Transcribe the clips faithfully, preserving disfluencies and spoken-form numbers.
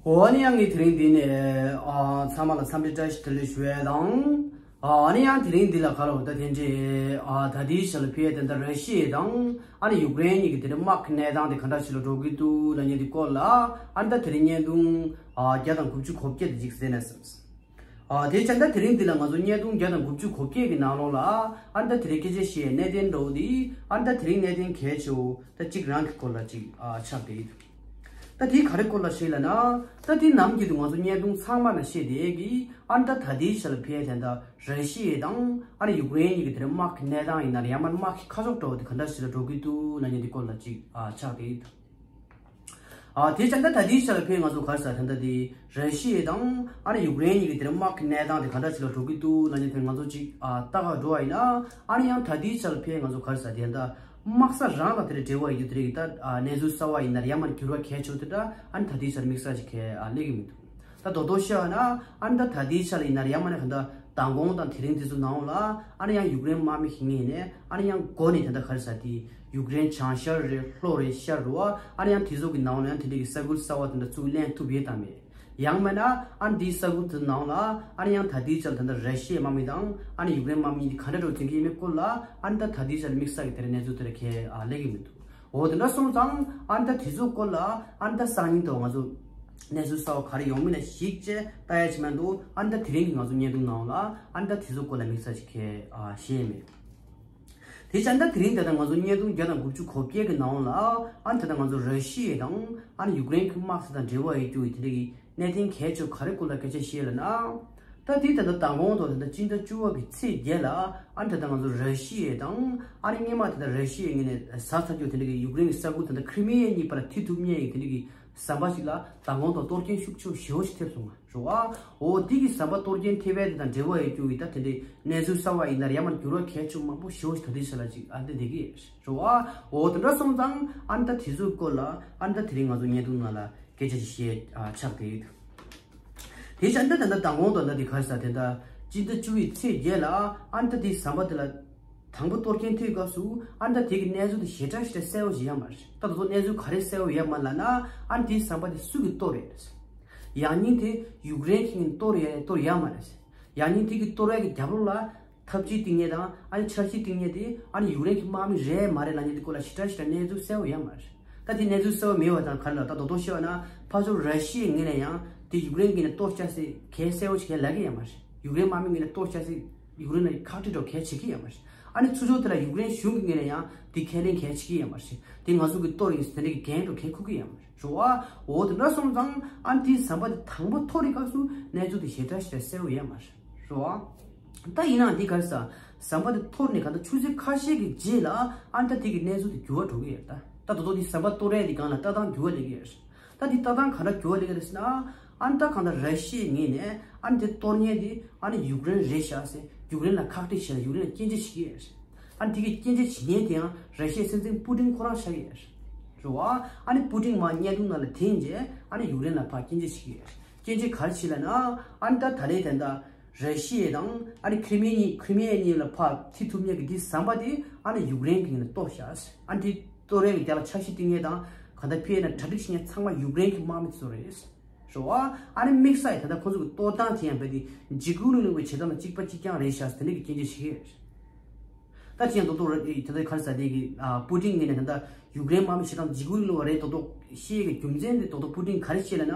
འོ་ནི་ཡང་ངས་དེ་རིང་འདི་ནས་ཨ་ཚང་མ་ལ་འཚམས་འདྲི་བཀྲ་ཤིས་བདེ་ལེགས་ཞུ་ཡས་དང་། ཨ་ནི་ཡང་དེ་རིང་འདི་ལ་ག་ལ་འོ་ད་དེ་འདྲའི་ཨ་ད་ལྟའི་ཆ་ལ་ཕེ་དེ་འདྲ་ར་ཤི་ཡ་དང་ཨ་ནི་ཡུཀ་རེན་གཉིས་ཀྱི་དེ་འདྲའི་དམག་གི་གནས་སྟངས་དེ་ག་འདྲ་ཞིག་ལ་འགྲོ་གི་འདུག་ལབ་མཁན་དེ་སྐོར་ལ་ཨ་ནི་ད་དེ་རིང་བརྙན་ཐུང་ཨ་བརྒྱ་དང་དགུ་བཅུ་གོ་བརྒྱད་དེ་ཅིག་གཟིགས་ན་བསམས། ཨ་དེ་བྱས་ན་དེ་རིང་འདི་ལ་ང་ཚོ་བརྙན་ཐུང་བརྒྱ་དང་དགུ་བཅུ་གོ་བརྒྱད་ཀྱི་ནང་ལོགས་ལ་ཨ་ནི་ད་དེ་རིང་སྐད་ཆ་བཤད་གནད་དོན་འདྲ་བོ་འདི་ཨ་ནི་ད་དེ་རིང་གནད་དོན་གལ་ཆེ་བོ་ད་གཅིག་རང་གི་སྐོར་ལ་ཅིག་ཨ་ཆགས་བསྡད་ཡོད། ད་དེ་ག་རེ་སྐོར་ལ་བཤད་ལབ་ན། ད་དེ་ནམ་རྒྱུན་དུ་ང་ཚོ་བརྙན་ཐུང་ཚང་མ་ན་བཤད་བསྡད་ཀྱི་ཨ་ནི་ད་ད་ལྟའི་ཆ་ལ་ཕེ་དེ་འདྲ་ར་ཤི་ཡ་དང་ཨ་ནི་ཡུཀ་རེན་གཉིས་ཀྱི་དེ་རིང་དམག་གི་གནས་སྟངས་ཡིན་ན་ཡང་མ་དམག་གི་ཁ་ཕྱོགས་འདྲ་བོ་དེ་ག་འདྲ་ཞིག་ལ་འགྲོ་གི་འདུག་ལབ་མཁན་དེ་སྐོར་ལ་ཅིག་ཨ་ཆགས་བསྡད་ཡོད། ཨ་དེ་བྱས་ན་ད་དེའི་ཆ་ལ་ཕེ་ང་ཚོ་ག་རེ་ཟེར་ད་ལྟ་དེ་ར་ཤི་ཡ་དང་ཨ་ནི་ཡུཀ་རེན་གཉིས་ཀྱི་དེ་རིང་དམག་གི་གནས་སྟངས་དེ་ག་འདྲ་ཞིག་ལ་འགྲོ་གི་འདུག་ལབ་མཁན་དེ་ང་ཚོ་ཅིག་ཨ་ལྟ་ག་འགྲོ་བ་ཡིན་ན་ཨ་ནི་ཡང་ད་དེའི་ཆ་ལ་ཕེ་ང་ཚོ་ག་རེ་ཟེར་དེ་ད་དམག་ས་རང་དང་དེ་རེ་འབྲེལ་བ་ཡོད་དེ་རེད་ད་ཨ་གནས་ཚུལ་གསར་བ་ཡིན་ན་ཡང་མ་འགྱུར་བ་གལ་ཆེ་དེ་འདྲ་ཨ་ནི་ད་དེའི་ཆ་ལ་དམིགས་བསལ་ཅིག་གས་ཨ་སླེབས་ཀྱི་མི་འདུག་ད་རྡོག་རྡོག་བཤད་པ་ན་ཨ་ནི་ད་ད་ལྟའི་ཆ་ལ་ཡིན་ན་ཡང་མ་ནས་ག་འདྲ་མདང་དགོང་དང་དེ་རིང་དེ་ཚོ་ནང་ལ་ཨ་ནི་ཡང་ཡུཀ་རེན་དམག་མི་ཞིག་ངེས་ནས་ཨ་ནི་ཡང་མགོ་ནས་དེ་འདྲ་ག་རེ་ཟེར་དེ་ཡུཀ་རེན་བྱང་ཤར་རེད་ལྷོ་རེད་ཤར་རེད་བ་ཨ་ནི་ཡང་དེ་ཚོ་གི་ནང་ལ་ཡང་དེ་འདྲ་གི་ས་ཁུལ་གསར་བ་དེ་འདྲ་ཚུར་ལེན་ཐུབ་ཡོད་དམ་མེད། ཡང་མིན་ན་ཨ་ནི་དེའི་ས་ཁུལ་དེ་ནང་ལ་ཨ་ནི་ཡང་ད་ལྟའི་ཆར་ད་ལྟ་ར་ཤི་ཡའི་དམག་མི་དང་ཨ་ནི་ཡུཀ་རེན་དམག་མི་གཉིས་དེ་ག་འདྲ་འགྲོ་ཟིན་གྱི་ཡིན་མིན་སྐོར་ལ་ཨ་ནི་ད་ད་ལྟའི་ཆར་དམིགས་བསལ་གྱི་དེ་འདྲ་གནས་ཚུལ་དེ་འདྲ་གས་ཨ་སླེབས་ཀྱི་མི་འདུག་འོ་དེ་འདྲ་སོང་ཙང་ཨ་ནི་ད་དེ་ཚོའི་སྐོར་ལ་ཨ་ནི་ད་སང་ཉིན་དུ་ང་ཚོ་གནས་ཚུལ་གསར་བ་ག་རེ་ཡོང་མིན་ལ་གཞིགས་བྱས་ལྟ་ཡ་ཅིག་མ་གཏོགས་ཨ་ནི་ད་དེ་རིང་གི་ང་ཚོ་བརྙན་ཐུང་ནང་ལ་ཨ་ནི་ད་དེ་ཚོའི་སྐོར་ལ་དམིགས་བསལ་ཅིག་གས་ཨ་བཤད་ཡས་མེད། དེ་བྱས་ན་ད་དེ་རིང་དེ་ལྟར་ང་ཚོ་བརྙན་ཐུང་བརྒྱ་དང་དགུ་བཅུ་གོ་བརྒྱད་ཀྱི་ནང་ལ་ཨ་ནི་ད་ལྟ་ང་ཚོ་ར་ཤི་ཡ་དང་ཨ་ནི་ཡུཀ་རེན་གྱི་དམག་ས་དང་འབྲེལ་བ་ཡོད་རྒྱུ་ཡི་དེ་འདྲ་གི་གནད་དོན་གལ་ཆེ་ག་རེ་སྐོར་ལ་སྐད་ཆ་བཤད་ལབ་ན། ད་དེ་ད་ལྟ་མདང་དགོང་དང་ད་ལྟ་སྤྱི་ཟླ་བཅུ་པ་གི་ཚེས་བརྒྱད་ལ་ཨ་ནི་ད་ལྟ་ང་ཚོ་ར་ཤི་ཡ་དང་ཨ་ནི་སྔོན་མ་ད་ལྟ་ར་ཤི་ཡའི་ངོས་ནས་ཟ་ཚར་རྒྱུ་དེ་འདྲ་གི་ཡུཀ་རེན་གྱི་ས་ཁུལ་ད་ལྟ་ཁི་རི་མི་ཡ་གཉིས་བར་ལ་མཐུད་ཐུབ་མཁན་ཡི་དེ་འདྲ་གི་ཟམ་པ་ཞིག་ལ་མདང་དགོང་དང་གཏོར་སྐྱོན་ཤུགས་ཆེ་ཞེ་པོ་ཞིག་ཐེབས་སོང་ང་། རེད་བ། འོ་འདི་གི་ཟམ་པ་གཏོར་སྐྱོན་ཐེབས་པའི་དེ་དང་འབྲེལ་བ་ཡོད་རྒྱུ་ཡི་ད་དེ་འདྲའི་གནས་ཚུལ་གསར་བ་ཡིན་ན་ཡང་མ་འགྱུར་བ་གལ་ཆེན་མང་པོ་ཞེ་པོ་ཞིག་ད་ལྟའི་ཆ་ལ་ཅིག་ཨ་འདི་འདི་གི་རེད་བ། འོ་དེ་འདྲ་སོང་ཙང་ཨ་ནི་ད་དེ་ཚོའི་སྐོར་ལ་ཨ་ནི་ད་དེ་རིང་ང་ཚོ་བརྙན་ཐུང་ནང་ལ་སྐད་ཆ་ཞིག་བཤད་ཨ་ཆགས་བསྡད་ཡོད། དེ་བཞིན་ད་ད་ལྟ་མདང་དགོང་དང་ད་འདི་ག་རེ་ཟེར་དེ་ད་སྤྱི་ཟླ་བཅུ་པའི་ཚེས་བརྒྱད་ལ་ཨ་ནི་ད་དེ་ཟམ་པ་དེ་ལ། དང་པོ་གཏོར་སྐྱོན་ཐེབས་སྐབས་སུ་ཨ་ནི་ད་དེ་གི་གནས་ཚུལ་དེ་ཞེ་དྲག་ཞེ་དྲག་གསལ་པོ་ཞིག་ཡོད་མ་རེད། ད་དེ་ཚོ་གནས་ཚུལ་ག་རེ་གསལ་པོ་ཡོད་མ་ལབ་ན་ཨ་ནི་དེའི་ཟམ་པ་དེ་སུ་གིས་གཏོར་རེད། ཡང་སྙིང་དེ་ཡུཀ་རེན་གྱིས་གཏོར་ཡ་གཏོར་ཡོད་མ་རེད། ཡང་སྙིང་དེ་གི་གཏོར་བའི་གི་རྒྱབ་ལོགས་ལ་ཐབས་ཇུས་སྟེང་ནས་དང་ཨ་ནི་འཆར་གཞི་སྟེང་ནས་དེ་ཨ་ནི་ཡུཀ་རེན་གྱི་དམག་མི་རེད་མ་རེད་ལབ་མཁན་དེ་སྐོར་ལ་ཞེ་དྲག་ཞེ་དྲག་གནས་ཚུལ་གསལ་པོ་ཡོད་མ་རེད། ད་དེ་གནས་ཚུལ་གསལ་པོ་མེད་པ་དང་ག་རེ་ལ་ད་རྡོག་རྡོག་བཤད་པ་ན་ཕར་ཕྱོགས་ར་ཤི་ཡའི་ངོས་ནས་ཡང་དེ་ཡུཀ་རེན་གྱིས་ནས་གཏོར་བཅུག་སྲིད་གལ་གསལ་པོ་ཞིག་ལབ་ཀྱི་ཡོད་མ་རེད། ཡུཀ་རེན་དམག་མི་ངོས་ནས་གཏོར་བཅུག་སྲིད། ཡུཀ་རེན་ལ་ཁག་དཀྲི་འགྲོ་གལ་བྱེད་ཀྱི་ཡོད་མ་རེད། ཨ་ནི་ཚུར་ཕྱོགས་དེ་ལ་ཡུཀ་རེན་གཞུང་གི་ངོས་ནས་ཡང་དེ་ཁས་ལེན་གལ་བྱེད་ཀྱི་ཡོད་མ་རེད། དེ་ང་ཚོ་གི་གཏོར་ཡིན་ཟེར་དེ་འདྲ་གི་འགན་འགྲོ་གལ་འཁུར་གྱི་ཡོད་མ་རེད། རེད་བ། འོ་དེ་འདྲ་སོང་ཙང་ཨ་ནི་དེའི་ཟམ་པ་དེ་དང་པོ་གཏོར་རི་སྐབས་སུ་གནས་ཚུལ་དེ་ཞེ་དྲག་ཞེ་དྲག་གསལ་པོ་ཡོད་མ་རེད། རེད་བ། ད་ཡིན་ནའང་འདི་ག་རེ་ཟ། ཟམ་པ་དེ་གཏོར་ནས་ག་ད་ཆུ་ཚོད་ཁ་ཤས་ཀྱི་རྗེས་ལ་ཨ་ནི་ད་དེ་གི་གནས་ཚུལ་དེ་འགྱུར་བ་འགྲོ་གི་ཡོད་ད། ད་དོ་དོ་དེ་ཟམ་པ་གཏོར་ཡས་དེ་སྒང་ལ་ལྟ་སྟངས་འགྱུར་བ་སླེབས་ཀྱི་ཡོད་རེད། ད་འདི་ལྟ་སྟངས་ག་འདྲ་འགྱུར་བ་སླེབས་ཀྱི་རེད་ཟེར་ན། ཨ་ནི་ད་གང་ལྟར་ར་ཤི་ཡའི་ངོས་ནས་ཨ་ནི་དེ་གཏོར་མཁན་དེ་ཨ་ནི་ཡུཀ་རེན་རེད་ཤག་ཟེར་ཡུཀ་རེན་ལ་ཁག་དཀྲི་བྱས་ལ་ཡུཀ་རེན་ལ་སྐྱོན་བརྗོད་བྱེད་ཀྱི་ཡོད་རེད། ཨ་ནི་དེ་གི་སྐྱོན་བརྗོད་བྱེད་མཁན་དེ་ཡང་ར་ཤི་ཡའི་སྲིད་འཛིན་པུ་ཏིན་ཁོ་རང་ཆགས་ཀྱི་ཡོད་རེད། རེད་བ། ཨ་ནི་པུ་ཏིན་མར་བརྙན་ཐུང་ནང་ལ་འཐེན་རྗེས་ཨ་ནི་ཡུཀ་རེན་ལ་ཕར་སྐྱོན་བརྗོད་བྱེད་ཀྱི་ཡོད་རེད། སྐྱོན་བརྗོད་ག་རེ་བྱེད་ལབ་ན། ཨ་ནི་ད་ད་ལན་དེ་འདྲ་ར་ཤི་ཡ་དང་ཨ་ནི་ཁི་རི་མི་ཡ་གཉིས་ཁི་རི་མི་ཡ་གཉིས་ལ་ཕར་མཐུད་ཐུབ་མཁན་གྱི་འདི་ཟམ་པ་དེ་ཨ་ནི་ཡུཀ་རེན་གྱི་ངོས་ནས་གཏོར་བཞག་ཨ་ནི་དེ་གཏོར་ཡས་ཀྱི་རྒྱབ་ལ་འཆར་གཞི་བཏིང་མཁན་དང་གང་ལྟར་ཕི་ཡ་ན་གྲ་སྒྲིག་བྱེད་མཁན་ཚང་མ་ཡུཀ་རེན་གྱི་དམག་མི་ཚོ་རེད། རེད་བ། ཨ་ནི་དམིགས་བསལ་ཡིན་ད་ལྟ་ཁོང་ཚོ་གི་གཏོར་སྟངས་དེ་ཡང་རྦད་དེ་འཇིགས་སྐུལ་གླེང་བའི་བྱེད་སྟངས་དང་གཅིག་པ་གཅིག་རྐྱང་རེད་ཤག་ཟེར་དེ་འདྲ་གི་སྐྱོན་བརྗོད་བྱེད་ཀྱི་རེད། ད་ཅི་ཡང་རྡོག་རྡོག་རེད་དེ་ལྟར་ག་རེ་ཟེར་དེ་གི་ཨ་པུ་ཏིན་ངོས་ནས་ད་ལྟ་ཡུཀ་རེན་དམག་མི་བྱེད་སྟངས་འཇིགས་སྐུལ་གླེང་བ་རེད་རྡོག་རྡོག་བཤད་ཀྱི་རྒྱུ་མཚན་དེ་རྡོག་རྡོག་པུ་ཏིན་ག་རེ་བཤད་ལབ་ན།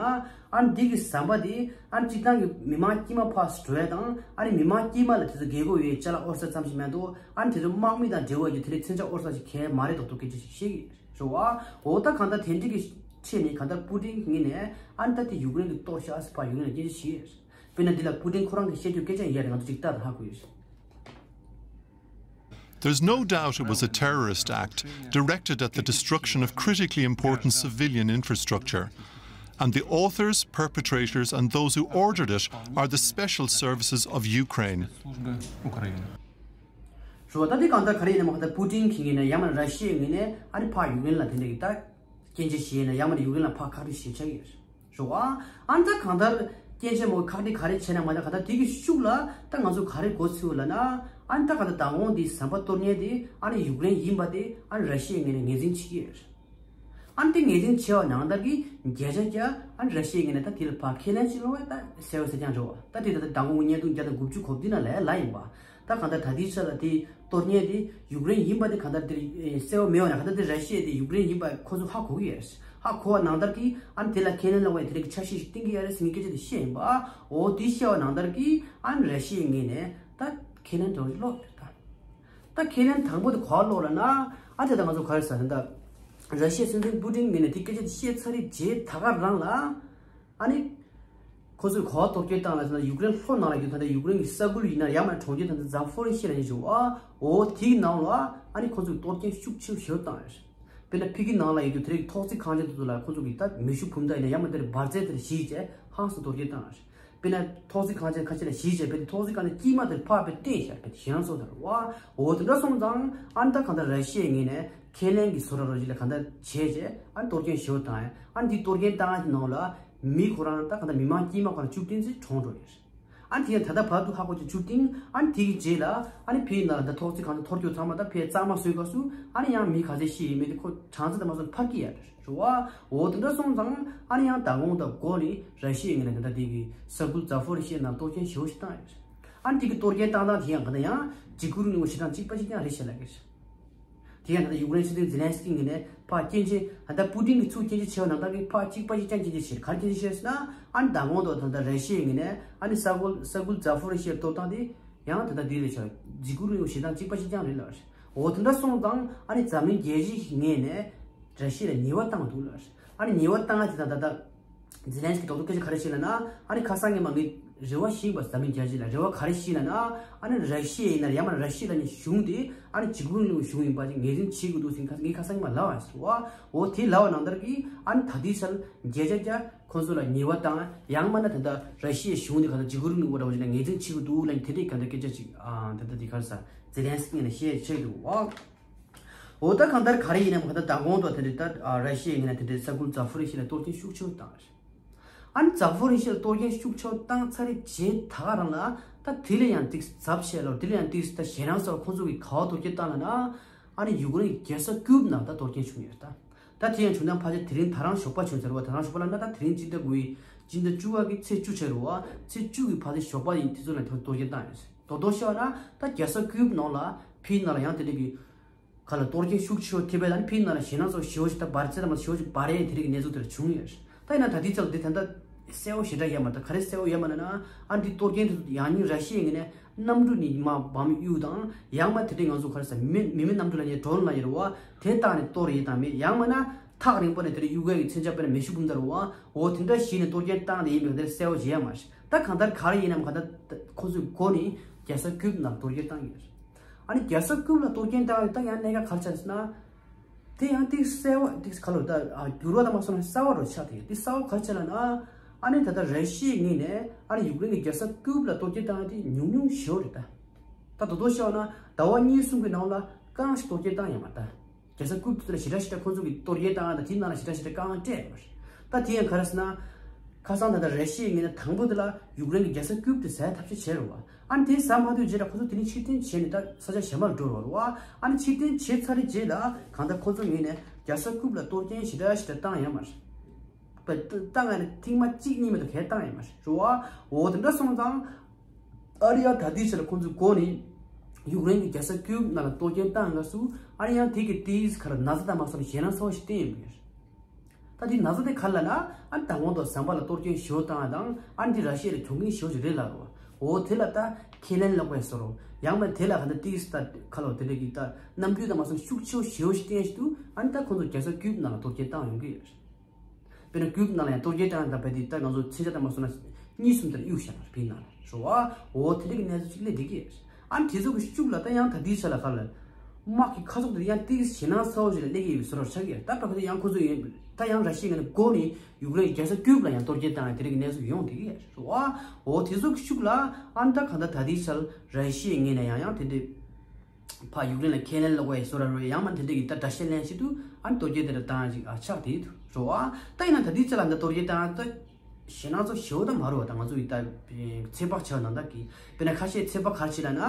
ཨ་ནི་འདི་གི་ཟམ་པ་དེ་ཨ་ནི་སྤྱིར་བཏང་གི་མི་མང་དཀྱུས་མ་ཕར་འགྲོ་ཡ་དང་ཨ་ནི་མི་མང་དཀྱུས་མ་ལ་དེ་ཚོ་རྒས་གོག་ཡོད་ཅ་ལག་དབོར་ས་ཙམ་ཞིག་མ་གཏོགས་ཨ་ནི་དེ་ཚོ་དམག་མི་དང་འབྲེལ་བ་ཡོད་དེ་འདྲའི་མཚོན་ཆ་དབོར་ས་ཞིག་གང་ཡང་མ་རེད་རྡོག་རྡོག་སྐད་ཆ་ཞིག་བཤད་ཀྱི་རེད་བ། འོ་ད་གང་ལྟར་དེ་འདྲ་གི་ཆེད་ནས་གང་ལྟར་པུ་ཏིན་ངོས་ནས་ཨ་ནི་ད་དེ་ཡུཀ་རེན་གྱི་གཏོར་བཞག་ཟེར་ཕར་ཡུཀ་རེན་ལ་སྐད་ཆ་བཤད་ཡོད་རེད། དཔེར་ན་འདི་ལ་པུ་ཏིན་ཁོ་རང་གིས་བཤད་རྒྱུ་སྐད་ཆ་ཡོད་རེད། ང་ཚོ་ཅིག་ལྟ་དང་ཧ་གོ་ཡོད་རེད། There's no doubt it was a terrorist act directed at the destruction of critically important civilian infrastructure, and the authors, perpetrators, and those who ordered it are the special services of Ukraine. རེད་བ། ད་དེ་གང་ལྟར་ག་རེ་ཡིན་ནའང་གང་ལྟར་པུ་ཏིན་གྱི་ངོས་ནས་ཡང་ན་ར་ཤི་ཡའི་ངོས་ནས་ཨ་ནི་ཕར་ཡུཀ་རེན་ལ་དེ་འདྲ་གི་ད་སྐྱོན་བརྗོད་བྱས་ན་ཡང་མིན་ན་ཡུཀ་རེན་ལ་ཕར་ཁག་དཀྲི་བྱས་ཆགས་ཀྱི་ཡོད་རེད། རེད་བ། ཨ་ནི་ད་གང་ལྟར་སྐྱོན་བརྗོད་མོ་ཁག་དཀྲི་ག་རེ་བྱས་ན་མ་ད་གང་ལྟར་དེ་གི་ཤུགས་ལ་ད་ང་ཚོ་ག་རེ་གོ་ཚུལ་ལབ་ན། ཨ་ནི་ད་གང་ལྟར་མདང་དགོང་འདི་ཟམ་པ་གཏོར་མཁན་དེ་ཨ་ནི་ཡུཀ་རེན་ཡིན་པ་དེ་ཨ་ནི་ར་ཤི་ཡའི་ངོས་ནས་ངོས་འཛིན་བྱེད་ཀྱི་ཡོད་རེད། ཨ་ནི་དེ་ངོས་འཛིན་བྱས་པ་ནང་ལྟར་གྱི་བརྒྱ་ཆ་བརྒྱ་ཨ་ནི་ར་ཤི་ཡའི་ངོས་ནས་ད་དེ་ལ་ཕར་ཁས་ལེན་བྱེད་ལོ་བས་ད་གསལ་བོ་གསལ་རྐྱང་རེད་བ། ད་དེ་ད་ལྟ་མདང་དགོང་གི་བརྙན་ཐུང་བརྒྱ་དང་དགུ་བཅུ་གོ་བདུན་ནང་ལ་ལབ་ཡིན་པ། ད་གང་ལྟར་ད་ལྟའི་ཆ་ལ་དེ་གཏོར་མཁན་དེ་ཡུཀ་རེན་ཡིན་པ་དེ་གང་ལྟར་དེ་གསལ་བོ་མེད་པ་ན། གང་ལྟར་དེ་ར་ཤི་ཡ་དེ་ཡུཀ་རེན་ཡིན་པ་ཁོ་ཚོ་ཧ་གོ་གི་ཡོད་རེད། ཧ་གོ་བ་ནང་ལྟར་གྱི་ཨ་ནི་དེ་ལ་ཁས་ལེན་ལོ་བས་དེ་རིགས་ཀྱི་འཆར་གཞི་ཞིག་བཏིང་གི་ཡོད་རེད་ཟེར་ངས་སྐད་ཆ་དེ་བཤད་ཡིན་པ། འོ་དེ་བཤད་པ་ནང་ལྟར་གྱི་ཨ་ནི་ར་ཤི་ཡའི་ངོས་ནས་ད་ཁས་ལེན་དེ་ལོག་རེད་ད། ད་ཁས་ལེན་དང་པོ་དེ་ག་པར་ལོག་ལབ་ན། ཨ་ཅག་ད་ང་ཚོ་ག་རེ་ཟེར་ད། ར་ཤི་ཡའི་སྲིད་འཛིན་པུ་ཏིན་ངོས་ནས་དེ་སྐད་ཆ་དེ་བཤད་ཚར་རེད་བྱས་ད་ག་རང་ལ། ཨ་ནི། ཁོ་ཚོས་ག་པར་གཏོར་སྐྱོན་བཏང་ལབ་ཟེར་ན། ཡུཀ་རེན་ལྷོ་ནང་ལ་ཡོད་ད་ལྟ་ཡུཀ་རེན་གྱི་ས་ཁུལ་ཡིན་ན་ཡང་མིན་ན་གྲོང་ཁྱེར་ད་ལྟ་ཛ་ཕོ་རི་ཤི་ལབ་མཁན་ཞིག་ཡོད་ཨ། འོ་དེའི་ནང་ལ་ཨ་ནི་ཁོ་ཚོས་གཏོར་སྐྱོན་ཤུགས་ཆེ་ཞེ་པོ་བཏང་ཡོད་རེད། དཔེར་ན་ཕ་གི་ནང་ལ་ཡོད་དུས་དེ་རིང་ཐོག་བརྩེགས་ཁང་ཆེན་དེ་ཚོ་ལ་ཁོ་ཚོ་གིས་ད་མེ་ཤུགས་འཕུར་མདའ་ཡིན་ན་ཡང་མིན་ན་དེ་འདྲའི་འབར་རྫས་དེ་འདྲ་བཞག་བྱས་ཧང་སང་གཏོར་སྐྱོན་བཏང་ཡོད་རེད། དཔེར་ན་ཐོག་བརྩེགས་ཁང་ཆེན་ཁ་ཤས་ལ་གཞི་བྱས་པའི་ཐོག་བརྩེགས་ཁང་ཆེན་དཀྱིལ་མ་དེར་ཕར་དཔེ་བཏོན་བཞག་པའི་ཞེད་སྣང་ཚོར་ད་རེད་བ། འོ་དེ་འདྲ་སོང་ཙང་ཨ་ནི་ད་གང་ལྟར་ར་ཤི་ཡའི་ངོས་ནས་ཁས་ལེན་གྱི་བཟོ་འདྲ་རོ་ཅིག་ལ་གང་ལྟར་བྱས་བྱས་ཨ་ནི་གཏོར་སྐྱོན་ཞེ་པོ་བཏང་ཡ། ཨ་ནི་དེ་གཏོར་སྐྱོན་བཏང་ཡ་དེ་ནང་ལ་མི་ཁོ་རང་ད་གང་ལྟར་མི་མང་དཀྱིལ་མ་ཁོ་རང་བཅུ་བདུན་ཙམ་གྲོངས་འགྲོ་ཡོད་རེད། ཨ་ནི་དེ་ཡང་ད་ལྟ་བར་དུ་ཧ་གོ་ཆ་བཅུ་བདུན། ཨ་ནི་དེ་གི་རྗེས་ལ་ཨ་ནི་ཕ་གི་ནང་ལ་ད་ཐོག་བརྩེགས་ཁང་ཆེན་གཏོར་སྐྱོན་ཚང་མ་ད་ཕར་གཙང་མ་བཟོས་སྐབས་སུ་ཨ་ནི་ཡང་མི་ག་ཚད་ཤི་ཡིན་མིན་དེ་ཁོ་གྲངས་ཚད་དང་མ་སོང་ཕར་སྐྱེལ་ཡ་རེད། རེད་བ། འོ་དེ་འདྲ་སོང་ཙང་ཨ་ནི་ཡང་མདང་དགོང་དང་འགོ་ནས་ར་ཤི་ཡའི་ངོས་ནས་ད་ལྟ་དེ་གི་ས་ཁུལ་ཛ་ཕོ་རི་ཤི་ཡ་ནང་གཏོར་སྐྱོན་ཞེ་པོ་ཞིག་བཏང་ཡོད་རེད། ཨ་ནི་དེ་གི་གཏོར་སྐྱོན་བཏང་སྟངས་དེ་ཡང་ག་ད་ཡང་འཇིགས་སྐུལ་རིང་ལུགས་ཞེ་དྲག་གཅིག་པ་གཅིག་རྐྱང་རེད་ཞེས་ལབ་ཀྱི་རེད། དེ་ཡང་ད་ལྟ་ཡུཀ་རེན་སྲིད་འཛིན་ཛེ་ལན་སི་ཀི་ངོས་ནས་ཕར་སྐྱོན་ཆེན་ད་ལྟ་པུ་ཏིན་གྱིས་ཚུར་སྐྱོན་ཆེན་བྱས་པ་ནང་ལྟར་གྱི་ཕར་གཅིག་པ་གཅིག་རྐྱང་སྐྱོན་ཆེན་བྱས། ག་རེ་སྐྱོན་ཆེན་བྱས་ཟེར་ན། ཨ་ནི་མདང་དགོང་དང་ད་ལྟ་ར་ཤི་ཡའི་ངོས་ནས་ཨ་ནི་ས་ཁུལ་ས་ཁུལ་ཛ་ཕོ་རི་ཤི་ཡ་གཏོར་སྟངས་དེ་ཡང་ད་ལྟ་དེ་རེད་ཤག་འཇིགས་སྐུལ་རིང་ལུགས་ཞེ་དྲག་གཅིག་པ་གཅིག་རྐྱང་རེད་ལབ་རེད། འོ་དེ་འདྲ་སོང་ཙང་ཨ་ནི་འཛམ་གླིང་རྒྱལ་སྤྱིའི་ངོས་ནས་ར་ཤི་ཡ་ལ་ཉེས་པ་བཏང་འདུག་ལབ་རེད། ཨ་ནི་ཉེས་པ་བཏང་ཡ་དེ་དང་ད་ལྟ་ཛེ་ལན་སི་ཀི་རྡོག་རྡོག་སྐད་ཆ་ག་རེ་བཤད་ལབ་ན། ཨ་ནི་ཁ་སང་ཉི་མ་ངས་རེ་བ་ཞུས་པ། འཛམ་གླིང་རྒྱལ་སྤྱི་ལ་རེ་བ་ག་རེ་ཞུས་ལབ་ན། ཨ་ནི་ར་ཤི་ཡ་ཡིན་ན་ཡང་མིན་ན་ར་ཤི་ཡ་ལབ་མཁན་གཞུང་དེ་ཨ་ནི་འཇིགས་སྐུལ་རིང་ལུགས་གཞུང་ཡིན་པ་ཅིག་ངོས་འཛིན་བྱེད་དགོས་འདུག་ཟེར་ངས་ཁ་སང་ཉི་མ་ལབ་པ་རེད་བ། འོ་དེ་ལབ་པ་ནང་ལྟར་གྱི་ཨ་ནི་ད་ལྟའི་ཆར་བརྒྱ་ཆ་བརྒྱ་ཁོང་ཚོ་ལ་ཉེས་པ་བཏང་། ཡང་མིན་ན་ད་ལྟ་ར་ཤི་ཡའི་གཞུང་དེ་ག་ད་འཇིགས་སྐུལ་རིང་ལུགས་པ་འདྲ་བོ་ཅིག་ལ་ངོས་འཛིན་བྱེད་དགོས་འདུག་ལབ་མཁན་དེ་འདྲའི་ག་ད་སྐད་ཆ་ཅིག་ཨ་ད་ལྟ་དེ་ག་རེ་ཟ་ཛེ་ལན་སི་ཀི་ངོས་ནས་བཤད་བྱས་འདུག་བ། འོ་ད་གང་ལྟར་ག་རེ་ཡིན་ནའང་གང་ལྟར་མདང་དགོང་དང་དེ་འདྲའི་ད་ཨ་ར་ཤི་ཡའི་ངོས་ནས་དེ་འདྲའི་ས་ཁུལ་ཛ་ཕོ་རི་ཤི་ལ་གཏོར་སྐྱོན་ཤུགས་ཆེ་བོ་བཏང་རེད། ཨ་ནི་ཛ་ཕོ་རི་ཤི་ལ་གཏོར་སྐྱོན་ཤུགས་ཆེ་བོ་བཏང་ཚར་རེད་བྱས་ད་ག་རང་ལ་ད་དེ་ལ་ཡང་ཏིག་ཙམ་བཤད་ལོ། དེ་ལ་ཡང་ཏིག་ཙམ་ད་ཞེད་སྣང་ཚ་བོ་ཁོང་ཚོ་གིས་ག་པར་གཏོར་སྐྱོན་བཏང་ལབ་ན། ཨ་ནི་ཡུཀ་རེན་གྱི་རྒྱལ་ས་ཀིབ་ནང་ད་གཏོར་སྐྱོན་བྱུང་ཡོད་རེད་ད། ད་དེ་ཡང་བྱུང་ན་ཕལ་ཆེར་དེ་རིང་ད་རང་ཞོགས་པ་བྱུང་ཚར་བ། ད་རང་ཞོགས་པ་ལབ་ན་ད་དེ་རིང་སྤྱི་ཟླ་དགུ་པའི་སྤྱི་ཟླ་བཅུ་པ་གི་ཚེས་བཅུ་ཆགས་རེད་བ། ཚེས་བཅུ་གི་ཕལ་ཆེར་ཞོགས་པ་ཡིན། དེ་ཚོ་ལ་ད་གཏོར་སྐྱོན་བཏང་ཡོད་རེད། རྡོག་རྡོག་བཤད་ན་ད་རྒྱལ་ས་ཀིབ་ནང་ལ་ཕའི་ནང་ལ་ཡང་དེ་འདྲ་གི་ག་ལ་གཏོར་སྐྱོན་ཤུགས་ཆེ་བོ་ཐེབས་པས། ད་ནི་ཕའི་ནང་ལ་ཞེད་སྣང་ཚ་བོ་ཞེ་པོ་ཞིག་ད་འབར་རྫས་དང་མ་ཞེ་པོ་ཞིག་འབར་ཡས་དེ་རིགས་གནས་ཚུལ་དེ་འདྲ་བྱུང་ཡོད་རེད། ད་ཡིན་ན་ད་ལྟའི་ཆར་ལ་འདི་ད་ལྟ་གསལ་བོ་ཞེ་དྲག་ཡོད་མ་རེད། ད་ག་རེ་གསལ་བོ་ཡོད་མ་རེད་ན། ཨ་འདི་གཏོར་སྐྱོན་དེ་ཚོ་ཡང་སྙིང་ར་ཤི་ཡའི་ངོས་ནས་གནམ་གྲུ་ནི་མ་བམ་གཡུག་དང་ཡང་མ་དེ་འདྲའི་ང་ཚོ་ག་རེ་ཟ་མི་མི་མེད་གནམ་གྲུ་ལབ་མཁན་ཌོ་རོན་ལབ་ཡོད་རེད་བ། དེ་བཏང་ནས་གཏོར་ཡས་དང་མེད། ཡང་མིན་ན་ཐག་རིང་པོ་ནས་དེ་འདྲ་གཡུག་ཡས་ཀྱི་མཚོན་ཆ་དཔེར་ན་མེ་ཤུགས་འཕུར་མདའ་རེད་བ། འོ་དེ་འདྲ་བྱས་ནས་གཏོར་སྐྱོན་བཏང་ནས་ཡིན་པའི་དེ་གསལ་བོ་ཞིག་ཡོད་མ་རེད། ད་གང་ལྟར་ག་རེ་ཡིན་ནའང་གང་ལྟར་ཁོ་ཚོས་འགོ་ནས་རྒྱལ་ས་ཀིབ་ནང་གཏོར་སྐྱོན་བཏང་ཡོད་རེད། ཨ་ནི་རྒྱལ་ས་ཀིབ་ལ་གཏོར་སྐྱོན་བཏང་ཡོད། ད་ཡང་གནད་འགག་ག་རེ་ཆགས་ཟེར་ན། དེ་ཡང་ཏིག་གསལ་བ་ཏིག་ག་ལོ་ད་ཨ་འགྱུར་བ་དང་མ་སོང་ན་གསལ་བ་རུ་ཆགས་ཏེ་ཡོད། དེ་གསལ་བ་ག་རེ་ཆགས་ལབ་ན། ཨ་ནི་ད་ལྟ་ར་ཤི་ཡའི་ངོས་ནས་ཨ་ནི་ཡུཀ་རེན་གྱི་རྒྱལ་ས་ཀིབ་ལ་གཏོར་སྐྱོན་བཏང་ཡ་དེ་ཉུང་ཉུང་ཞེ་པོ་རེད་ད། ད་དོ་དོ་བཤད་པ་ན་ཟླ་བ་གཉིས་གསུམ་གྱི་ནང་ལ་རྐང་ཞིག་གཏོར་སྐྱོན་བཏང་ཡོད་མ་རེད་ད། རྒྱལ་ས་ཀིབ་དེ་ལ་ཞེ་དྲག་ཞེ་དྲག་ཁོ་ཚོ་གིས་གཏོར་སྐྱོན་བཏང་ཡ་དང་དེའི་ནང་ལ་ཞེ་དྲག་ཞེ་དྲག་རྐང་སྤྲད་ཡོད་མ་རེད། ད་དེ་ཡང་ག་རེ་ཟེར་ན། ཁ་སང་ད་ལྟ་ར་ཤི་ཡའི་ངོས་ནས་དང་པོ་དེ་ལ་ཡུཀ་རེན་གྱི་རྒྱལ་ས་ཀིབ་དེ་ཟ་ཡ་ཐབས་ཤེས་བྱས་རེད་བ། ཨ་ནི་དེ་ཟ་མ་ཐུབ་རྗེས་ལ་ཁོ་ཚོ་དེ་ནས་ཕྱིར་འཐེན་བྱས་ནས་ད་ས་ཆ་གཞན་པ་ལ་འགྲོ་བ་རེད་བ། ཨ་ནི་ཕྱིར་འཐེན་བྱས་ཚར་རྗེས་ལ་གང་ལྟར་ཁོ་ཚོ་ངོས་ནས་རྒྱལ་ས་ཀིབ་ལ་གཏོར་སྐྱོན་ཞེ་དྲག་ཞེ་དྲག་བཏང་ཡོད་མ་རེད། བ་བཏང་ཡ་ནི་ཐེངས་མ་གཅིག་གཉིས་མ་གཏོགས་གང་ཡང་བཏང་ཡོད་མ་རེད་བ། འོ་དེ་འདྲ་སོང་ཙང་། ཨ་རི་ཡ་ད་ལྟའི་ཆར་ཁོང་ཚོའི་འགོ་ནས་ཡུཀ་རེན་གྱི་རྒྱལ་ས་ཀིབ་ནང་ལ་གཏོར་སྐྱོན་བཏང་སྐབས་སུ་ཨ་རི་ཡང་དེ་གི་ཏིས་ཁར་ན་ཚ་དང་མ་སོང་ཞེད་སྣང་ཚ་བོ་ཞིག་བསྟན་ཡོད་མ་རེད། ད་དེ་ན་ཚ་དེ་ག་རེ་ལབ་ན། ཨ་ནི་མདང་དགོང་དང་ཟམ་པ་ལ་གཏོར་སྐྱོན་ཞེ་པོ་བཏང་ཡ་དང་། ཨ་ནི་འདི་ར་ཤི་ཡ་ལ་གྱོང་གུན་ཞེ་པོ་ཞིག་རེད་ལབ་རེད་བ། འོ་དེ་ལ་ད་ཁས་ལེན་ལོག་པའི་བཟོ་འདྲ། ཡང་མིན་དེ་ལ་ག་འདྲ་ཏིས་ད་ཁ་ལོ་དེ་འདྲ་གི་ད་རྣམ་འགྱུར་དང་མ་སོང་ཤུགས་ཆེ་བོ་ཞེ་པོ་ཞིག་བསྟན་ཞིག་འདུག་ཨ་ནི་ད་ཁོང་ཚོ་རྒྱལ་ས་ཀིབ་ནང་ལ་གཏོར་སྐྱོན་བཏང་ཡོང་གི་ཡོད་རེད། དཔེར་ན་ཀིབ་ནང་ལ་ཡང་གཏོར་སྐྱོན་བཏང་ཡ་དང་བལ་དེ་ད་ང་ཚོ་མཚོན་ཆ་དང་མ་སོང་ན་གཉིས་གསུམ་དེར་གཡུག་བཞག་པ་རེད་ཕའི་ནང་ལ་རེད་བ། འོ་དེ་འདྲ་གི་གནས་ཚུལ་ཅིག་སླེབས་བསྡད་ཀྱི་ཡོད་རེད། ཨ་ནི་དེ་ཚོ་གི་ཤུགས་ལ་ད་ཡང་ད་ལྟའི་ཆ་ལ་ག་ལ། དམག་གི་ཁ་ཕྱོགས་དེ་ཡང་ཏིག་ཞེད་སྣང་ཚ་བོ་ཞིག་ལ་སླེབས་ཀྱི་ཡོད་པའི་བཟོ་འདྲ་ཆགས་ཀྱི་ཡོད། ད་ད་ག་དེ་ཡང་ཁོ་ཚོ་ཡིན་ད་ཡང་ར་ཤི་ཡའི་ངོས་ནས་འགོ་ནས་ཡུཀ་རེན་རྒྱལ་ས་ཀིབ་ལ་ཡང་གཏོར་སྐྱོན་བཏང་ཡ་དེ་འདྲ་གི་གནས་ཚུལ་ཡོང་བསྡད་ཀྱི་ཡོད་རེད་བ། འོ་དེ་ཚོ་གི་ཤུགས་ལ་ཨ་ནི་ད་གང་ལྟར་ད་ལྟའི་ཆ་ལ་ར་ཤི་ཡའི་ངོས་ནས་ཡང་ཡང་དེ་འདྲའི། ཕར་ཡུཀ་རེན་ལ་ཁས་ལེན་ལོག་པའི་བཟོ་འདྲ་རེད། ཡང་མིན་དེ་འདྲ་གི་ད་དགྲ་ཤ་ལེན་བྱེད་དུས་ཨ་ནི་གཏོར་སྐྱོན་དེ་འདྲ་བཏང་ཡ་ཅིག་ཨ་ཆགས་བསྡད་འདུག་རེད་བ། ད་ཡིན་ན་ད་ལྟའི་ཆ་ལ་འདི་གཏོར་སྐྱོན་བཏང་ཡ་ད་ ཞེད་སྣང་ཚོ་ཞེ་པོ་ད་མ་རུ་བ་ད་ང་ཚོ་ཡི་ད་ཚོད་དཔག་བྱ་ནང་ད་གི་དཔེར་ན་ཁ་ཤས་ཚོད་དཔག་ག་རེ་བྱེད་ལ་ན་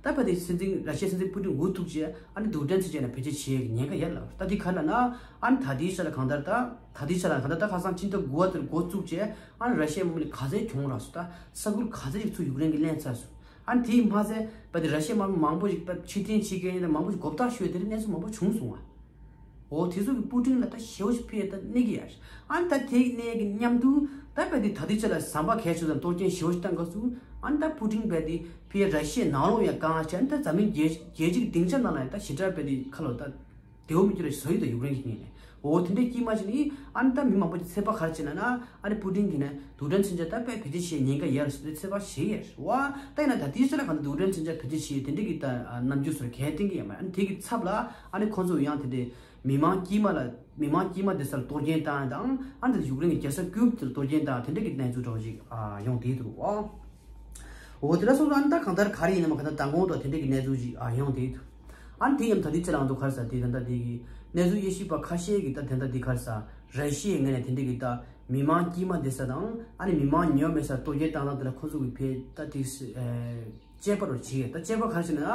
ད་བལ་དེ་སྲིད་འཛིན་ར་ཤི་ཡའི་སྲིད་འཛིན་པུ་ཏིན་འུ་ཐུག་རྗེས་ཨ་ནི་རྡུལ་ཕྲན་ཚོ་བྱས་ན་བེད་སྤྱོད་བྱེད་ཡག་ཉེན་ཁ་ཡོད་ལ་ད་དེ་ག་ལ་ན་ཨ་ནི་ད་དེའི་ཆ་ལ་གང་ལྟར་ད་ད་དེའི་ཆ་ལ་གང་ལྟར་ད་ཁ་སང་ཕྱི་ཟླ་དགུ་བ་དེར་འགོ་བཙུགས་རྗེས་ཨ་ནི་ར་ཤི་ཡའི་དམག་མི་ག་ཚད་གྱོང་རག་སོང་ད་ས་ཁུལ་ག་ཚད་ཅིག་ཚུར་ཡུཀ་རེན་གྱི་ལེན་ཚར་སོང་། ཨ་ནི་དེའི་མ་ཚད་བལ་དེ་ར་ཤི་ཡའི་དམག་མི་མང་པོ་ཞིག་ཕྱིར་འཐེན་བྱེད་མཁན་ཡིན་ན་མང་པོ་ཞིག་འགོག་ཐབས་ཞུས་དེ་རིང་གནས་ཚུལ་མང་པོ་བྱུང་སོང་བ། འོ་དེ་ཚོ་གི་པུ་ཏིན་ལ་ད་ཞེ་པོ་ཞིག་ཕན་ད་གནས་ཀྱི་ཡ། ཨ་ནི་ད་དེ་གནས་ཀྱི་མཉམ་དུ་ད་བལ་དེ་ད་ལྟའི་ཆ་ལ་ཟམ་པ་གས་ཆོད་ཙམ་གཏོར་སྐྱོན་ཞེ་པོ་ཞིག་བཏང་སྐབས་སུ་ཨ་ནི་ད་པུ་ཏིན་བལ་དེ་ཕི་ར་ཤི་ཡའི་ནང་ལོགས་ཡང་གང་བྱས་ཨ་ནི་ད་འཛམ་གླིང་རྒྱལ་རྒྱལ་སྤྱིའི་སྡིངས་ཆ་ནང་ལ་ཡང་ད་ཞེ་དྲག་བལ་དེ་ཁ་ལོ་ད་དེ་འོ་མི་སྐྱོ་ར་ཞིག་བཟོ་ཡི་ད་ཡུཀ་རེན་གྱི་ངོས་ནས། འོ་དེ་འདྲའི་དཀྱིལ་མ་ཞིག་ནི་ཨ་ནི་ད་མི་མང་པོ་ཅིག་ཚོད་དཔག་ག་རེ་བྱེད་ན་ན་ཨ་ནི་པུ་ཏིན་གྱིས་ནི་རྡུལ་ཕྲན་མཚོན་ཆ་ད་དཔེ་བེད་སྤྱོད་བྱེད་ཉེན་ཁ་ཡོད་རེད་ཟེར་ཏེ་ཚོད་དཔག་བྱེད་ཡོད་རེད་བ། ད་ཡིན་ན་ད་དེའི་ཆ་ལ་གང་ལྟར་རྡུལ་ཕྲན་མཚོན་ཆ་བེད་སྤྱོད་བྱེད་དེ་འདྲའི་གི་ད་རྣམ་འགྱུར་སོགས་གས་བསྟན་གི་ཡོད་མ་རེད། ཨ་ནི་དེ་གི་ཚབ་ལ་ཨ་ནི་ཁོང་ཚོ་ཡང་དེ་འདྲའི་མི་མང་དཀྱིལ་མ་ལ་མི་མང་དཀྱིལ་མ་དེ་སར་གཏོར་སྐྱོན་བཏང་ཡ་དང་ཨ་ནི་ད་ཡུཀ་རེན་གྱི་རྒྱལ་ས་ཀིབ་དེར་གཏོར་སྐྱོན་བཏང་དེ་འདྲའི་གི་གནས་ཚུལ་འདྲ་བོ་ཞིག་ཡོང་བསྡད་འདུག་བ། འོ་དེ་འདྲ་སོང་ཙང་ཨ་ནི་ད་གང་ལྟར་ག་རེ་ཡིན་ནའང་གང་ལྟར་མདང་དགོང་དུ་དེ་འདྲའི་གི་གནས་ཚུལ་ཞིག་ཡོང་བསྡད་འདུག་ཨ་ནི་དེ་ཡང་ད་དེའི་ཆ་ལ་ང་ཚོ་ག་རེ་ཟེར་དེ་ད་ལྟ་དེ་གི་གནས་ཚུལ་དབྱེ་ཞིབ་པ་ཁ་ཤས་ཀྱིས་ད་དེ་ད་དེ་ག་རེ་ཟེར་ར་ཤི་ཡའི་ངོས་ནས་དེ་འདྲའི་གི་ད་མི་མང་དཀྱིལ་མ་བསྡད་ས་དང་ཨ་ནི་མི་མང་ཉུང་མེད་སར་གཏོར་སྐྱོན་བཏང་སྟངས་དེ་ལ་ཁོ་ཚོ་གི་ཕེ་ད་དེ་དཔྱད་པ་རོ་བྱེད་ད་དཔྱད་པ་ག་རེ་བྱེད་ན་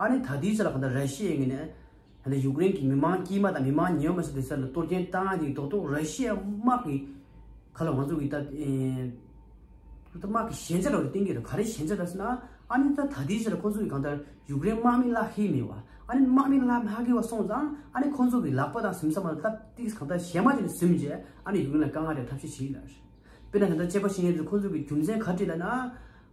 ཨ་ནི་ད་དེའི་ཆ་ལ་གང་ལྟར་ར་ཤི་ཡའི་ངོས་ནས་ད་ལྟ་ཡུཀ་རེན་གྱི་མི་མང་དཀྱིལ་མ་དང་མི་མང་ཉུང་མེད་སར་བསྡད་ས་ལ་གཏོར་སྐྱོན་བཏང་ཡ་དེ་རྡོག་རྡོག་ར་ཤི་ཡའི་དམག་གི་ཁ་ལ་ང་ཚོ་གི་ད་ཨེ། ད་དམག་གི་ཞན་ཆ་ར་བ་བསྟན་གྱི་རེད། ག་རེ་ཞན་ཆ་ར་ཟེར་ན་ཨ་ནི་ད་ད་ལྟའི་ཆ་ལ་ཁོ་ཚོ་གི་གང་ལྟར་ཡུཀ་རེན་དམག་མི་བརླག་ཤེས་མེད་བ། ཨ་ནི་དམག་མི་བརླག་མ་ཤེས་བ་སོང་ཙང་ཨ་ནི་ཁོ་ཚོ་གི་ལག་པ་དང་ཟིམ་ས་མ་ལ་ད་ཏིག་གང་ལྟར་གཞན་མ་དེ་ནས་ཟིམ་རྗེས་ཨ་ནི་ཡུཀ་རེན་ལ་དཀའ་ངལ་རེ་ཐབས་ཤེས་བྱེད་ཡིན་ལ། དཔེར་ན་ད་ལྟ་དཔྱད་པ་བྱེད་མཁན་ཚོས་ཁོ་ཚོ་གི་རྒྱུ་མཚན་ག་རེ་བྲིས་ལ་ན་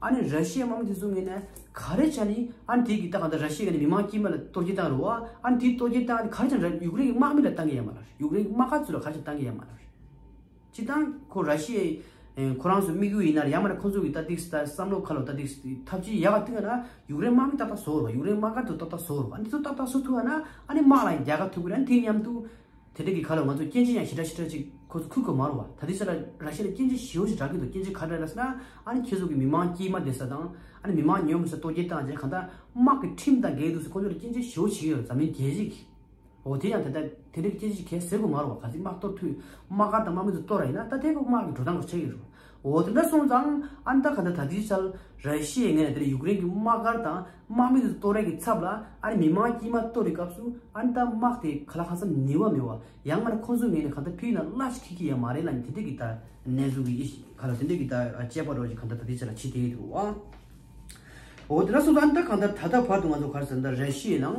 ཨ་ནི་ར་ཤི་ཡའི་དམག་མི་དེ་ཚོ་ངོས་ནས་ག་རེ་བྱས་ནས་ཨ་ནི་དེ་གི་ད་གང་ལྟར་ར་ཤི་ཡ་གི་ནས་མི་མང་དཀྱུས་མ་ལ་གཏོར་རྒོལ་བཏང་རུང་ཨ་ནི་དེ་གཏོར་རྒོལ་བཏང་ནས་ག་རེ་བྱས་ན་ཡུཀ་རེན་གི་དམག་མི་ལ་བཏང་གི་ཡོད་མ་རེད། ཡུཀ་རེན་གི་དམག་སྒར་ཚོ་ལ་ག་རེ་བྱས་བཏང་གི་ཡོད་མ་རེད། སྤྱིར་བཏང་ཁོ་ར་ཤི་ཡའི་ཁོ་རང་ཚོའི་དམིགས་ཡུལ་ཡིན་ན་ཡང་མིན་ན་ཁོ་ཚོ་གི་ཏག་ཏག་ད་བསམ་བློ་ཁ་ལོ་ཏག་ཏག་ཐབས་ཇུས་ཡག་ག་བཏིང་ན་ཡུཀ་རེན་དམག་མི་ཏག་ཏག་བཟོ་བ་ཡུཀ་རེན་དམག་སྒར་དུ་ཏག་ཏག་བཟོ་བ་ཨ་ནི་ཚོ་ཏག་ཏག་བཟོ་ཐུབ་པ་ན་ཨ་ནི་དམག་ལ་ཡང་རྒྱལ་ཁ་ཐོབ་གི་རེད། དེ་མཉམ་དུ་དེ་འདྲ་གི་ཁ་ལོ་ང་ཚོ་སྐྱོན་བརྗོད་ཡང་ཞེ་དྲག་ཞེ་དྲག་ཅིག་ཁོ་ཚོ་ཁུར་དགོས་མ་རེད་བ། ད་ལྟའི་ཆ་ལ་ར་ཤི་ཡ་ལ་སྐྱོན་བརྗོད་ཞེ་པོ་ཞིག་རག་གི་འདུག་སྐྱོན་བརྗོད་ག་རེ་རེད་ལབ་ཟེར་ན་ཨ་ནི་ཁྱེད་ཚོ་གི་མི་མང་དཀྱུས་མ་བསྡད་ས་དང་ཨ་ནི་མི་མང་ཉུང་མི་ས་གཏོར་རྒོལ་བཏང་རྗེས་གང་ལྟར་དམག་གི་ཁྲིམས་དང་འགལ་འདུག་ཟེར་ཁོ་ཚོ་ལ་སྐྱོན་བརྗོད་ཞེ་པོ་བྱེད་ཀྱི་ཡོད་རེད། འཛམ་གླིང་རྒྱལ་སྤྱི་གི། འོ་དེ་ཡང་ད་ལྟ་དེ་འདྲའི་སྐད་ཆ་ཞིག་གས་ཟེར་དགོས་མ་རེད་བ། ག་ཚོད་དམག་གཏོར་ཐུབ་དམག་སྒར་དང་དམག་མི་ཚོ་གཏོར་ར་ཡིན་ན་ད་དེ་ཁོ་དམག་གི་འགྲོ་སྟངས་ཁོ་ཆགས་ཀྱི་རེད། འོ་དེ་འདྲ་སོང་ཙང་ཨ་ནི་ད་ག་ད་ད་ལྟའི་ཆར་ར་ཤི་ཡའི་ངོས་ནས་དེ་ཡུཀ་རེན་གྱི་དམག་སྒར་དང་དམག་མི་ཚོ་གཏོར་རེས་ཀྱི་ཚབ་ལ་ཨ་ནི་མི་མང་དཀྱུས་མ་གཏོར་རེས་སྐབས་སུ་ཨ་ནི་ད་དམག་དེ་ག་ལ་གང་འཚམ་ནུས་པ་མེད་བ་ཡང་མིན་ན་ཁོ་ཚོའི་ངོས་ནས་ག་ད་ཕི་ན་གླ་ཞིག་འཁྱེར་གྱི་ཡོད་མ་རེད་ལབ་ནས་དེ་འདྲ་གི་ད་གནས་ཚུལ་གྱི་ཨེ་ཤི་ག་ལ་དེ་འདྲ་གི་ད་དཔྱད་པ་རོ་ཞིག་ག་ད་ད་ལྟའི་ཆར་ལ་བྱེད་བསྡད་ཀྱི་འདུག་བ། འོ་དེ་འདྲ་སོང་ཙང་ད་གང་ལྟར་ད་ལྟ་བར་དུ་ང་ཚོ་ག་རེ་ཟེར་ན་ད་ར་ཤི་ཡ་ནང་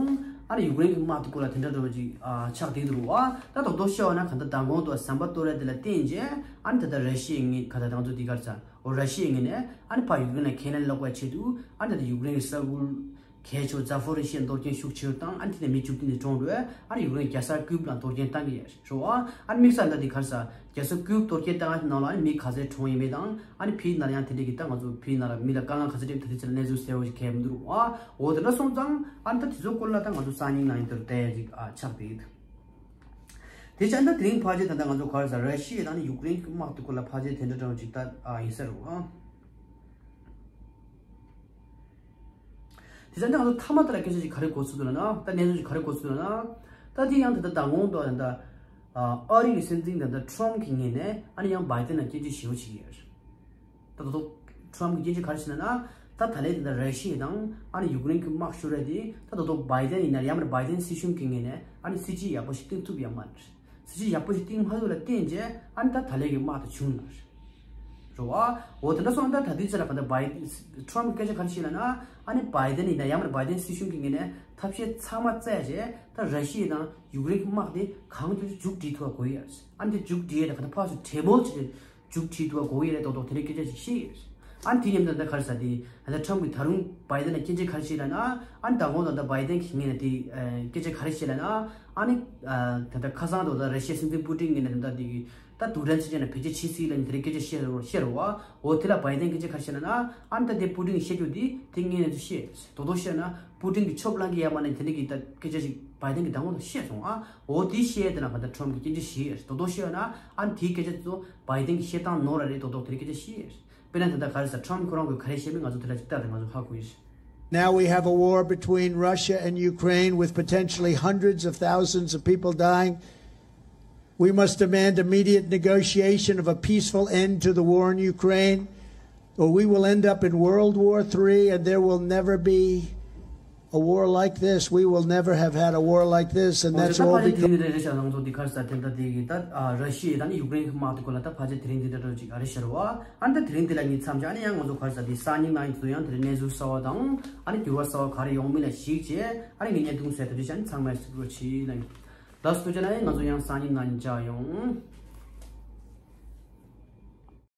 ཨ་ནི་ཡུཀ་རེན་གྱི་དམག་དེ་སྐོར་ལ་དེ་འདྲ་འདྲ་བོ་ཅིག་ཨ་ཆགས་བསྡད་འདུག་བ། ད་རྡོག་རྡོག་བཤད་པ་ན་གང་ལྟར་མདང་དགོང་དུ་ཟམ་པ་གཏོར་ཡ་དེ་ལ་བརྟེན་རྗེས་ཨ་ནི་ད་ལྟ་ར་ཤི་ཡའི་ངོས་ག་ད་ད་ང་ཚོ་འདི་ག་རེ་ཟེར་འོ་ར་ཤི་ཡའི་ངོས་ནས་ཨ་ནི་ཕར་ཡུཀ་རེན་ལ་ཁས་ལེན་སློག་པའི་ཆེད་དུ་ཨ་ནི་ད་ལྟ་ཡུཀ་རེན་གྱི་ས་ཁུལ་གལ་ཆེ་བ་ཛ་ཕོ་རི་ཤི་ཡ་གཏོར་སྐྱོན་ཤུགས་ཆེ་རུ་བཏང་ཨ་ནི་དེ་ནས་མི་བཅུ་བདུན་ནས་གྲོངས་འགྲོ་ཨ་ནི་ཡུཀ་རེན་རྒྱལ་ས་ཀིབ་ལ་གཏོར་སྐྱོན་བཏང་གི་ཡོད་རེད་བ། ཨ་ནི་དམིགས་བསལ་ད་འདི་ག་རེ་ཟེར་རྒྱལ་ས་ཀིབ་གཏོར་སྐྱོན་བཏང་ཨ་ནི་ནང་ལ་ཨ་ནི་མི་ག་ཚད་གྲོངས་ཡིན་མིན་དང་། ཨ་ནི་ཕིའི་ནང་ཡང་དེ་འདྲ་གི་ད་ང་ཚོ་ཕིའི་ནང་ལ་མི་ལ་དཀའ་ངལ་ག་ཚོད་འཕྲད་ད་དེ་ཚོ་ལ་གནས་ཚུལ་གསལ་བོ་ཞིག་གས་མི་འདུག་ཨ། འོ་དེ་འདྲ་སོང་ཙང་ཨ་ནི་ད་དེ་ཚོ་སྐོར་ལ་ད་ང་ཚོ་སང་ཉིན་གནངས་ཉིན་དེར་བལྟ་ཡ་ཅིག་ཨ་ཆགས་བསྡད་ཡོད། དེ་བྱས་ད་དེ་རིང་ཕལ་ཆེར་ད་ལྟ་ང་ཚོ་ག་རེ་ཟེར་ར་ཤི་ཡ་དང་ནི་ཡུཀ་རེན་གྱི་དམག་དེ་སྐོར་ལ་ཕལ་ཆེར་དེ་འདྲ་འདྲ་བོ་ཅིག་ད་ཨ་ཡིན་ས་རེད་ཨ། དེ་བྱས་ད་ང་ཚོ་མཐའ་མ་དེ་ལ་སྐད་ཆ་ཅིག་ག་རེ་གོ་ཚུལ་འདུག་ལབ་ན་ད་གནས་ཚུལ་ཅིག་ག་རེ་གོ་ཚུལ་འདུག་ལབ་ན། ད་དེ་ཡང་ད་ལྟ་མདང་དགོང་དུ་ད་ལྟ་ཨ་རི་གི་སྲིད་འཛིན་ད་ལྟ་ཁྲོམ་གྱི་ངོས་ནས་ཨ་ནི་ཡང་བྷའི་ཌེན་ལ་སྐད་ཆ་ཞེ་པོ་ཅིག་ཡོད་རེད། ད་ད་ལྟ་ཁྲོམ་གྱི་སྐད་ཆ་ག་རེ་བཤད་ན་ན། ད་ད་ལན་དེ་འདྲ་ར་ཤི་ཡ་དང་ཨ་ནི་ཡུཀ་རེན་གྱི་དམག་ཤོར་རེད་དེ་ད་ད་ལྟ་བྷའི་ཌེན་ཡིན་ན་ཡང་མིན་ན་བྷའི་ཌེན་སྲིད་གཞུང་གི་ངོས་ནས་ཨ་ནི་སྲིད་ཇུས་ཡག་པོ་ཞིག་བཏིང་ཐུབ་ཡོད་མ་རེད། སྲིད་ཇུས་ཡག་པོ་ཞིག་བཏིང་མ་ཐུབ་ལ་བརྟེན་རྗེས་ཨ་ནི་ད་ད་ལན་གྱི་དམག་དེ་བྱུང་ལ་རེད་བ། འོ་དེ་འདྲ་སོང་ད་ད་དུས་ཚོད་ལ་ག་འདྲ་བྷའི་ཁྲོམ་སྐད་ཆ་ག་རེ་བཤད་ལ་ན་ཨ་ནི་བྷའི་ཌེན་ཡིན་ན་ཡང་མིན་ན་བྷའི་ཌེན་སྲིད་གཞུང་གི་ངོས་ནས་ཐབས་ཤེས་ཚང་མ་བཙལ་རྗེས་ད་ར་ཤི་ཡ་དང་ཡུཀ་རེན་གྱི་དམག་དེ་གང་མགྱོགས་མཇུག་སྒྲིལ་ཐུབ་པ་དགོས་ཡ་རེད། ཨ་ནི་དེ་མཇུག་སྒྲིལ་ཡ་ད་ག་འདྲ་ཕར་ཚུར་གྲོས་མོལ་བྱས་ཏེ། མཇུག་སྒྲིལ་ཐུབ་པ་དགོས་ཀྱི་རེད་མདོག་མདོག་དེ་འདྲའི་སྐད་ཆ་ཞིག་བཤད་ཡོད། ཨ་ནི་དེ་མཉམ་དུ་ད་ག་རེ་ཟེར་དེ་ད་ཁྲམ་གྱིས་ད་རུང་བྷའི་ཌེན་ལ་སྐད་ཆ་ག་རེ་བཤད་ལབ་ན། ཨ་ནི་ད་དགོང་ད་ད་བྷའི་ཌེན་གྱི་ངོས་ནས་དེ་སྐད་ཆ་ག་རེ་བཤད་ལབ་ན། ཨ་ནི་ད་ད་ཁ་སང་དུ་ད་ར་ཤི་ཡའི་སྲིད་འཛིན་པུ་ཏིན་ངོས་ནས་ད་དེ་ད་རྡུལ་ཕྲན་ཚོ་བྱས་ན་བེད་སྤྱོད་བྱེད་སྲིད་ལབ་ནས་དེ་འདྲའི་སྐད་ཆ་བཤད་རོགས་བཤད་རོགས་ཨ། འོ་དེ་ལ་བྷའི་ཌེན་སྐད་ཆ་ག་རེ་བཤད་ལབ་ན། ཨ་ནི་ད་དེ་པུ་ཏིན་གྱིས་བཤད་རྒྱུ་དེ་དེ་ངོས་ནས་ཚུར་བཤད་མདོག་མདོག་བཤད་ན་པུ་ཏིན་གྱིས་ཆོབ་ལངས་ཀྱི་ཡ་མ་ནས་དེ་འདྲའི་གི་ད་སྐད་ཆ་ཞིག་བྷའི་ཌེན་གྱིས་ད་དགོང་ད་བཤད་སོང་ཨ། འོ་དེ་བཤད་དེ་ན་ག་ད་ཁྲོམ་གྱི་སྐད་ཆ་ཞིག་མདོག་མདོག་བཤད་ན་ཨ་ནི་དེའི་སྐད་ཆ་ཚོ། བྷའི་ཌེན་གྱི་བཤད་སྟངས་ནོར་ར་རེད་མདོག་མདོག་དེ་རིགས་སྐད་ཆ་བཤད། དཔེར་ན་ད་ལྟ་ག་རེ་ཟེར་ཁྲམ་ཁོ་རང་གིས་ག་རེ་བཤད་མིན་ང་ཚོ་དེ་ལ་ཅིག་ལྟ་རེད་ང་ཚོ་ཧ་གོ་ཡིན། Now we have a war between Russia and Ukraine with potentially hundreds of thousands of people dying. We must demand immediate negotiation of a peaceful end to the war in Ukraine, or we will end up in World War Three, and there will never be a war like this. We will never have had a war like this, and that's all because. དེ་རིང་དེ་རེད་ཤག་ང་ཚོ་འདི་ག་རེ་ཟེར་དེ་འདྲ་དེ་གི་ད་ཨ་ར་ཤི་ཡ་དང་ཡུཀ་རེན་གི་དམག་དེ་སྐོར་ལ་ད་ཕལ་ཆེར་དེ་རིང་འདི་འདྲ་འདྲ་ཅིག་ཨ་རེ་ཤར་བ། ཨ་ནི་ད་དེ་རིང་འདི་ལ་ངས་མཚམས་བཞག་ཨ་ནི་ཡང་ང་ཚོ་ག་རེ་ཟེར་དེ་སང་ཉིན་གནངས་ཉིན་དུ་ཡང་དེ་རིང་གནས་ཚུལ་གསར་བ་དང་ཨ་ནི་འགྱུར་བ་གསར་བ་ག་རེ་ཡོང་མིན་ལ་གཞིགས་བྱས་ཨ་ནི་ངས་བརྙན་ཐུང་གསར་དེ་འདྲ་ཞིག་ཨ་ནི་ཚང་མས་གཟིགས་རོགས་གྱིས་ལ། ལགས་སོ། ཐུགས་རྗེ་གནང་། ང་ཚོ་ཡང་སང་ཉིན་གནངས་ཉིན་མཇལ་ཡོང་།